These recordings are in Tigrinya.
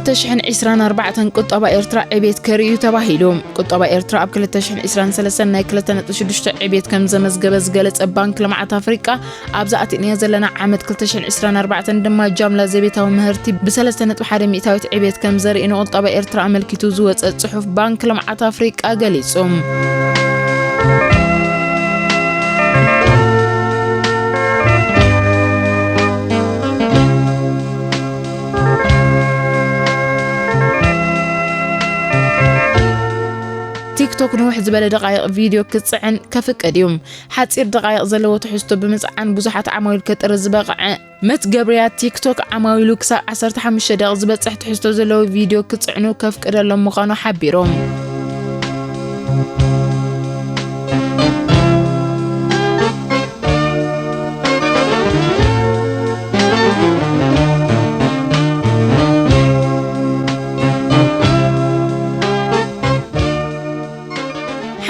ክልተ ሽሕን ዕስራን ኣርባዕተን ቁጠባ ኤርትራ ዕቤት ከርኢ እዩ ተባሂሉ። ቁጠባ ኤርትራ ኣብ ክልተ ሽሕን ዕስራን ሰለስተን ናይ ክልተ ነጥቢ ሽዱሽተ ዕቤት ከም ዘመዝገበ ዝገለጸ ባንክ ልምዓት ኣፍሪቃ፣ ኣብዛ ኣቲእናዮ ዘለና ዓመት ክልተ ሽሕን ዕስራን ኣርባዕተን ድማ ጃምላ ዘቤታዊ ምህርቲ ብሰለስተ ነጥቢ ሓደ ሚእታዊት ዕቤት ከም ዘርኢ ንቁጠባ ኤርትራ ኣመልኪቱ ዝወጸ ጽሑፍ ባንክ ልምዓት ኣፍሪቃ ገሊጹ። ቲክቶክ ንውሕ ዝበለ ደቓይቕ ቪድዮ ክጽዕን ከፍቅድ እዩ። ሓጺር ደቓይቕ ዘለዎ ትሕዝቶ ብምጽዓን ብዙሓት ዓማዊል ከጥሪ ዝበቕዐ መትገብርያ ቲክቶክ፣ ዓማዊሉ ክሳብ ዓሰርተ ሓሙሽተ ደቂቕ ዝበጽሕ ትሕዝቶ ዘለዎ ቪድዮ ክጽዕኑ ከፍቅደሎም ምዃኑ ሓቢሮም።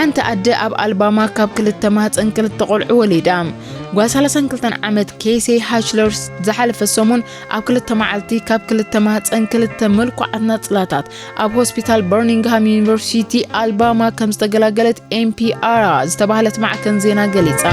ሓንቲ ኣደ ኣብ ኣልባማ ካብ ክልተ ማህፀን ክልተ ቆልዑ ወሊዳ። ጓል ሰላሳን ክልተን ዓመት ኬሴ ሃችለርስ ዝሓለፈ ሰሙን ኣብ ክልተ መዓልቲ ካብ ክልተ ማህፀን ክልተ ምልኩዓት ናፅላታት ኣብ ሆስፒታል በርሚንግሃም ዩኒቨርሲቲ ኣልባማ ከም ዝተገላገለት ኤምፒኣር ዝተባህለት ማዕከን ዜና ገሊጻ።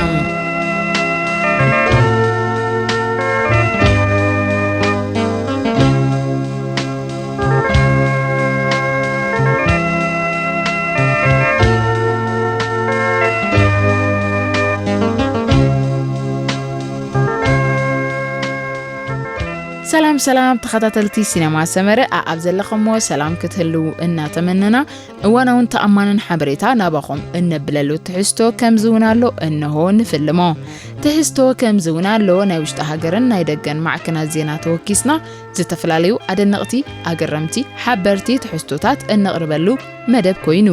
ሰላም ሰላም ተኸታተልቲ ሲነማ ሰመረ፣ ኣኣብ ዘለኹሞ ሰላም ክትህልው እናተመነና፣ እዋናውን ተኣማንን ሓበሬታ ናባኹም እነብለሉ ትሕዝቶ ከምዚ እውን ኣሎ፣ እንሆ ንፍልሞ። ትሕዝቶ ከምዚ እውን ኣሎ፣ ናይ ውሽጢ ሃገርን ናይ ደገን ማዕከናት ዜና ተወኪስና፣ ዝተፈላለዩ ኣደነቕቲ፣ ኣገረምቲ፣ ሓበርቲ ትሕዝቶታት እነቕርበሉ መደብ ኮይኑ፣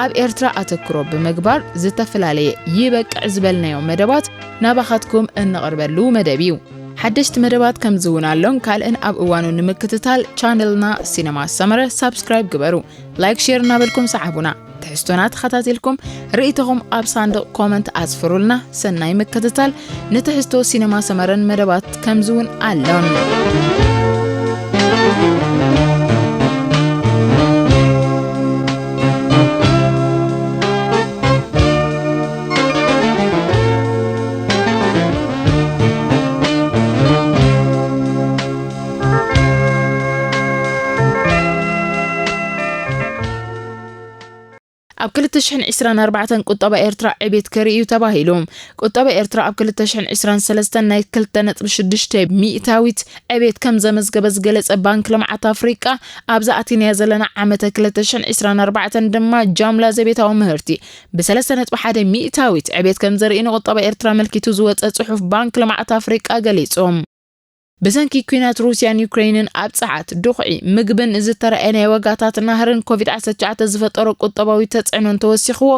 ኣብ ኤርትራ ኣተክሮ ብምግባር ዝተፈላለየ ይበቅዕ ዝበልናዮ መደባት ናባኻትኩም እነቕርበሉ መደብ እዩ። ሓደሽቲ መደባት ከምዚ እውን ኣሎን ካልእን ኣብ እዋኑ ንምክትታል ቻነልና ሲነማ ሰመረ ሳብስክራይብ ግበሩ። ላይክ፣ ሼር እናበልኩም ሰዓቡና። ትሕዝቶና ተኸታቲልኩም ርእይቶኹም ኣብ ሳንዱቕ ኮመንት ኣስፍሩልና። ሰናይ ምክትታል። ንትሕዝቶ ሲነማ ሰመረን መደባት ከምዚ እውን ኣሎን። ኣብ ክልተ ሽሕን ዕስራን ኣርባዕተን ቁጠባ ኤርትራ ዕቤት ከርኢ እዩ ተባሂሉ። ቁጠባ ኤርትራ ኣብ ክልተ ሽሕን ዕስራን ሰለስተን ናይ ክልተ ነጥቢ ሽዱሽተ ሚእታዊት ዕቤት ከም ዘመዝገበ ዝገለጸ ባንክ ልምዓት ኣፍሪቃ፣ ኣብዛ ኣቲናያ ዘለና ዓመተ ክልተ ሽሕን ዕስራን ኣርባዕተን ድማ ጃምላ ዘቤታዊ ምህርቲ ብሰለስተ ነጥቢ ሓደ ሚእታዊት ዕቤት ከም ዘርኢ ንቁጠባ ኤርትራ ኣመልኪቱ ዝወጸ ጽሑፍ ባንክ ልምዓት ኣፍሪቃ ገሊጹ። ብሰንኪ ኲናት ሩስያን ዩክሬንን ኣብ ጸዓት፣ ድኹዒ፣ ምግብን ዝተረኣየ ናይ ዋጋታት ናህርን ኮቪድ ዓሰርተ ትሽዓተ ዝፈጠሮ ቁጠባዊ ተጽዕኖ እንተወሲኽዎ፣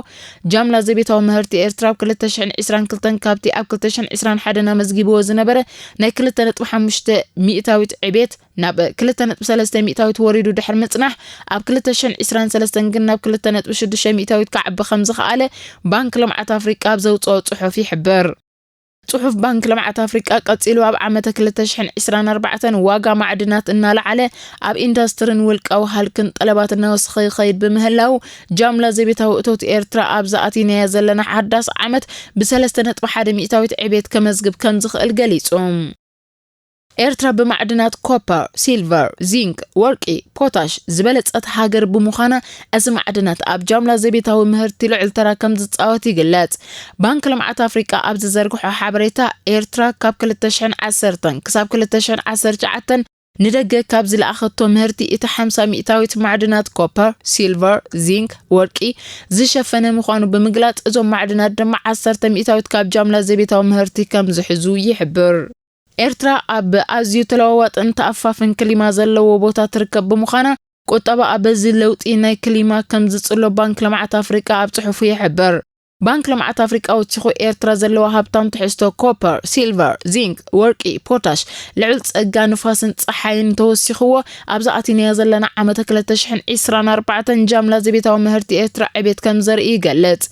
ጃምላ ዘቤታዊ ምህርቲ ኤርትራ ኣብ ክልተ ሽሕን ዕስራን ክልተን ካብቲ ኣብ ክልተ ሽሕን ዕስራን ሓደን ኣመዝጊብዎ ዝነበረ ናይ ክልተ ነጥቢ ሓሙሽተ ሚእታዊት ዕቤት ናብ ክልተ ነጥቢ ሰለስተ ሚእታዊት ወሪዱ ድሕሪ ምጽናሕ፣ ኣብ ክልተ ሽሕን ዕስራን ሰለስተን ግን ናብ ክልተ ነጥቢ ሽዱሽተ ሚእታዊት ክዓቢ ከም ዝኸኣለ ባንክ ልምዓት ኣፍሪቃ ኣብ ዘውጽኦ ጽሑፍ ይሕብር። ጽሑፍ ባንክ ልምዓት ኣፍሪቃ ቀጺሉ፣ ኣብ ዓመተ ክልተ ሽሕን ዕስራን ኣርባዕተን ዋጋ ማዕድናት እናለዓለ፣ ኣብ ኢንዳስትርን ውልቃዊ ሃልክን ጠለባት እናወሰኸ ይኸይድ ብምህላው፣ ጃምላ ዘቤታዊ እቶት ኤርትራ ኣብዛ ኣቲናያ ዘለና ሓዳስ ዓመት ብሰለስተ ነጥቢ ሓደ ሚእታዊት ዕቤት ከመዝግብ ከም ዝኽእል ገሊጹ። ኤርትራ ብማዕድናት ኮፐር፣ ሲልቨር፣ ዚንክ፣ ወርቂ፣ ፖታሽ ዝበለጸት ሃገር ብምዃና፣ እዚ ማዕድናት ኣብ ጃምላ ዘቤታዊ ምህርቲ ልዑል ተራ ከም ዝጻወት ይግለጽ። ባንክ ልምዓት ኣፍሪቃ ኣብ ዝዘርግሖ ሓበሬታ፣ ኤርትራ ካብ ክልተ ሽሕን ዓሰርተን ክሳብ ክልተ ሽሕን ዓሰርተ ትሽዓተን ንደገ ካብ ዝለኣኸቶ ምህርቲ፣ እቲ ሓምሳ ሚእታዊት ማዕድናት ኮፐር፣ ሲልቨር፣ ዚንክ፣ ወርቂ ዝሸፈነ ምዃኑ ብምግላጽ፣ እዞም ማዕድናት ድማ ዓሰርተ ሚእታዊት ካብ ጃምላ ዘቤታዊ ምህርቲ ከም ዝሕዙ ይሕብር። ኤርትራ ኣብ ኣዝዩ ተለዋዋጥን ተኣፋፍን ክሊማ ዘለዎ ቦታ ትርከብ ብምዃና፣ ቁጠባኣ በዚ ለውጢ ናይ ክሊማ ከም ዝጽሎ ባንክ ልምዓት ኣፍሪቃ ኣብ ጽሑፉ ይሕብር። ባንክ ልምዓት ኣፍሪቃ ወሲኹ፣ ኤርትራ ዘለዋ ሃብታም ትሕዝቶ ኮፐር፣ ሲልቨር፣ ዚንክ፣ ወርቂ፣ ፖታሽ፣ ልዑል ጸጋ ንፋስን ጸሓይን ተወሲኽዎ፣ ኣብዚ ኣቲናዮ ዘለና ዓመተ ክልተ ሽሕን ዕስራን ኣርባዕተን ጃምላ ዘቤታዊ ምህርቲ ኤርትራ ዕቤት ከም ዘርኢ ይገልጽ።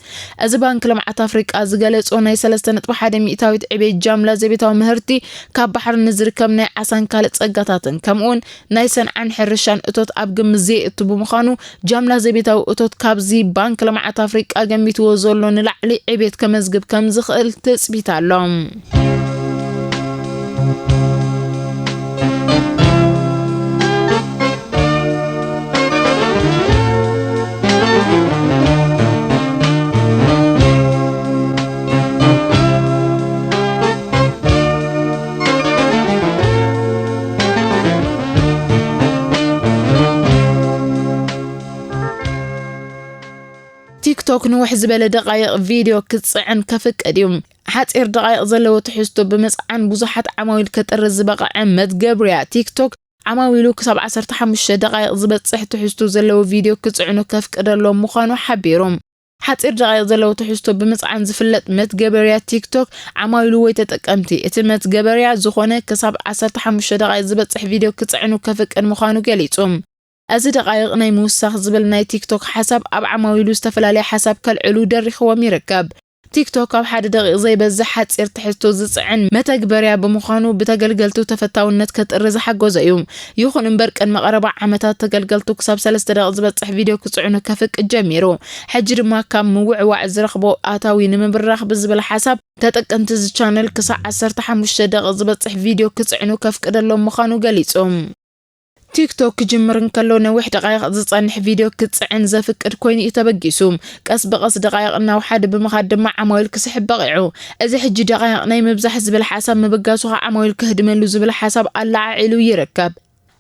እዚ ባንክ ልምዓት ኣፍሪቃ ዝገለጾ ናይ ሰለስተ ነጥቢ ሓደ ሚእታዊት ዕቤት ጃምላ ዘቤታዊ ምህርቲ ካብ ባሕሪ ንዝርከብ ናይ ዓሳን ካልእ ጸጋታትን ከምኡውን ናይ ሰንዓን ሕርሻን እቶት ኣብ ግምት ዘየእቱ ብምዃኑ፣ ጃምላ ዘቤታዊ እቶት ካብዚ ባንክ ልምዓት ኣፍሪቃ ገሚትዎ ዘሎ ንላዕሊ ዕቤት ከመዝግብ ከም ዝኽእል ትጽቢት ኣሎ። ቲክቶክ ንውሕ ዝበለ ደቓይቕ ቪድዮ ክትጽዕን ከፍቅድ እዩ። ሓጺር ደቓይቕ ዘለዎ ትሕዝቶ ብምጽዓን ብዙሓት ዓማዊል ከጥሪ ዝበቕዐ መትገብርያ ቲክቶክ፣ ዓማዊሉ ክሳብ ዓሰርተ ሓሙሽተ ደቓይቕ ዝበጽሕ ትሕዝቶ ዘለዎ ቪድዮ ክጽዕኑ ከፍቅደሎም ምዃኑ ሓቢሩ። ሓጺር ደቓይቕ ዘለዎ ትሕዝቶ ብምጽዓን ዝፍለጥ መትገበርያ ቲክቶክ፣ ዓማዊሉ ወይ ተጠቀምቲ እቲ መትገበርያ ዝኾነ ክሳብ ዓሰርተ ሓሙሽተ ደቓይቕ ዝበጽሕ ቪድዮ ክጽዕኑ ከፍቅድ ምዃኑ ገሊጹ። እዚ ደቓይቕ ናይ ምውሳኽ ዝብል ናይ ቲክቶክ ሓሳብ ኣብ ዓማዊሉ ዝተፈላለየ ሓሳብ ከልዕሉ ደሪኽዎም ይርከብ። ቲክቶክ ኣብ ሓደ ደቒቕ ዘይበዝሕ ሓጺር ትሕዝቶ ዝጽዕን መተግበርያ ብምዃኑ ብተገልገልቱ ተፈታውነት ከጥሪ ዝሓገዞ እዩ። ይኹን እምበር ቅድሚ ቀረባ ዓመታት ተገልገልቱ ክሳብ ሰለስተ ደቒቕ ዝበጽሕ ቪድዮ ክጽዕኑ ከፍቅድ ጀሚሩ። ሕጂ ድማ ካብ ምውዕዋዕ ዝረኽቦ ኣታዊ ንምብራኽ ብዝብል ሓሳብ ተጠቀምቲ እዚ ቻነል ክሳዕ ዓሰርተ ሓሙሽተ ደቒቕ ዝበጽሕ ቪድዮ ክጽዕኑ ከፍቅደሎም ምዃኑ ገሊጹ። ቲክቶክ ክጅምር እንከሎ ነዊሕ ደቓይቕ ዝጸንሕ ቪድዮ ክጽዕን ዘፍቅድ ኮይኑ እዩ ተበጊሱ። ቀስ ብቐስ ደቓይቕ እናውሓደ ብምኻድ ድማ ዓማዊል ክስሕብ በቒዑ። እዚ ሕጂ ደቓይቕ ናይ ምብዛሕ ዝብል ሓሳብ ምብጋሱ ኸኣ ዓማዊል ክህድመሉ ዝብል ሓሳብ ኣለዓዒሉ ይርከብ።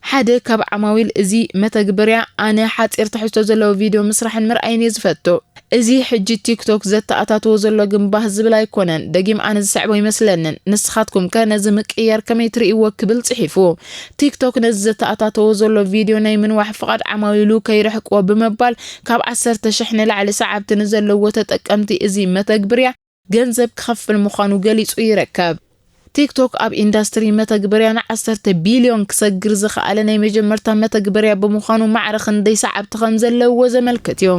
ሓደ ካብ ዓማዊል እዚ መተግበርያ ኣነ ሓጺር ትሕዝቶ ዘለዎ ቪድዮ ምስራሕን ምርኣይን እየ ዝፈቱ። እዚ ሕጂ ቲክቶክ ዘተኣታትዎ ዘሎ ግን ባህ ዝብል ኣይኮነን። ደጊም ኣነ ዝስዕቦ ይመስለንን። ንስኻትኩም ከ ነዚ ምቅይያር ከመይ ትርእይዎ ክብል ጽሒፉ። ቲክቶክ ነዚ ዘተኣታተዎ ዘሎ ቪድዮ ናይ ምንዋሕ ፍቓድ ዓማዊሉ ከይርሕቅዎ ብምባል ካብ ዓሰርተ ሽሕ ንላዕሊ ሰዓብቲ ንዘለዎ ተጠቀምቲ እዚ መተግብርያ ገንዘብ ክኸፍል ምዃኑ ገሊጹ ይርከብ። ቲክቶክ ኣብ ኢንዳስትሪ መተግበርያ ንዓሰርተ ቢልዮን ክሰግር ዝኸኣለ ናይ መጀመርታ መተግበርያ ብምዃኑ ማዕረ ክንደይ ሰዓብቲ ከም ዘለውዎ ዘመልክት እዩ።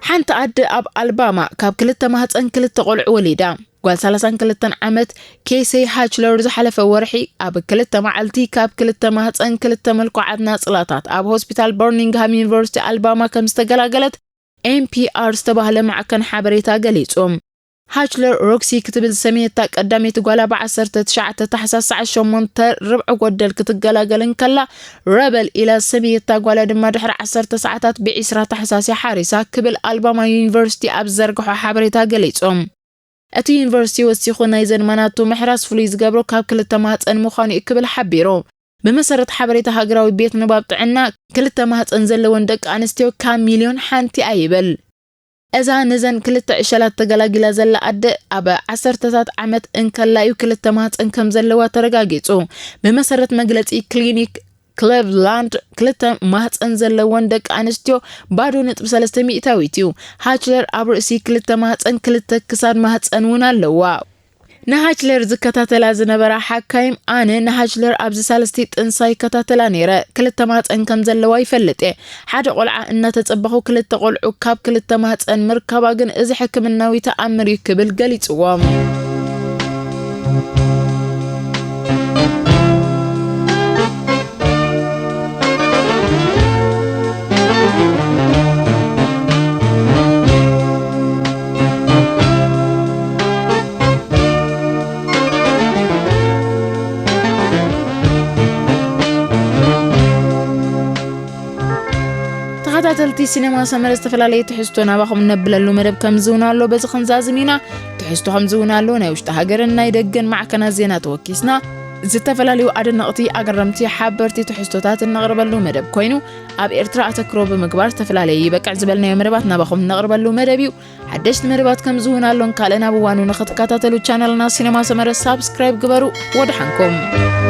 ሓንቲ ኣደ ኣብ ኣልባማ ካብ ክልተ ማህፀን ክልተ ቆልዑ ወሊዳ። ጓል ሰላሳን ክልተን ዓመት ኬሰይ ሃችለር ዝሓለፈ ወርሒ ኣብ ክልተ መዓልቲ ካብ ክልተ ማህፀን ክልተ ምልኩዓት ናፅላታት ኣብ ሆስፒታል በርሚንግሃም ዩኒቨርሲቲ ኣልባማ ከም ዝተገላገለት ኤን ፒ ኣር ዝተባህለ ማዕከን ሓበሬታ ገሊጹ። ሃችለር ሮክሲ ክትብል ዝሰመየታ ቀዳመይቲ ጓላ ብ ዓሰርተ ትሽዓተ ታሕሳስ ሰዓት ሸሞንተ ርብዒ ጎደል ክትገላገል እንከላ፣ ረበል ኢላ ዝሰመየታ ጓላ ድማ ድሕሪ ዓሰርተ ሰዓታት ብ ዕስራ ታሕሳስ እያ ሓሪሳ ክብል ኣልባማ ዩኒቨርሲቲ ኣብ ዝዘርግሖ ሓበሬታ ገሊጹ። እቲ ዩኒቨርሲቲ ወሲኹ፣ ናይዘን ማናቱ ምሕራስ ፍሉይ ዝገብሮ ካብ ክልተ ማህጸን ምዃኑ እዩ ክብል ሓቢሩ። ብመሰረት ሓበሬታ ሃገራዊ ቤት ንባብ ጥዕና፣ ክልተ ማህጸን ዘለወን ደቂ ኣንስትዮ ካብ ሚልዮን ሓንቲኣ ይብል። እዛ ነዘን ክልተ ዕሸላት ተገላጊላ ዘላ ኣደ፣ ኣብ ዓሰርተታት ዓመት እንከላ እዩ ክልተ ማህጸን ከም ዘለዋ ተረጋጊጹ። ብመሰረት መግለጺ ክሊኒክ ክሌቭላንድ፣ ክልተ ማህጸን ዘለወን ደቂ ኣንስትዮ ባዶ ነጥቢ ሰለስተ ሚእታዊት እዩ። ሃችለር ኣብ ርእሲ ክልተ ማህጸን ክልተ ክሳድ ማህጸን እውን ኣለዋ። ንሃችለር ዝከታተላ ዝነበራ ሓካይም፣ ኣነ ንሃችለር ኣብዚ ሳልስቲ ጥንሳ ይከታተላ ነይረ። ክልተ ማህጸን ከም ዘለዋ ይፈልጥ እየ። ሓደ ቆልዓ እናተጸበኹ ክልተ ቆልዑ ካብ ክልተ ማህጸን ምርካባ ግን እዚ ሕክምናዊ ተኣምር እዩ ክብል ገሊጽዎ። ተኸታተልቲ ሲነማ ሰመረ፣ ዝተፈላለየ ትሕዝቶ ናባኹም እነብለሉ መደብ ከምዚ እውን ኣሎ። በዚ ክንዛዝም ኢና። ትሕዝቶ ከምዚ እውን ኣሎ። ናይ ውሽጢ ሃገርን ናይ ደገን ማዕከናት ዜና ተወኪስና። ዝተፈላለዩ ኣደነቕቲ፣ ኣገረምቲ፣ ሓበርቲ ትሕዝቶታት እነቕርበሉ መደብ ኮይኑ፣ ኣብ ኤርትራ ኣተክሮ ብምግባር ዝተፈላለየ ይበቅዕ ዝበልናዮ መደባት ናባኹም እነቕርበሉ መደብ እዩ። ሓደሽቲ መደባት ከም ዝህውናሎን ካልእን ኣብ እዋኑ ንኽትከታተሉ ቻነልና ሲነማ ሰመረ ሳብስክራይብ ግበሩ። ወድሓንኩም።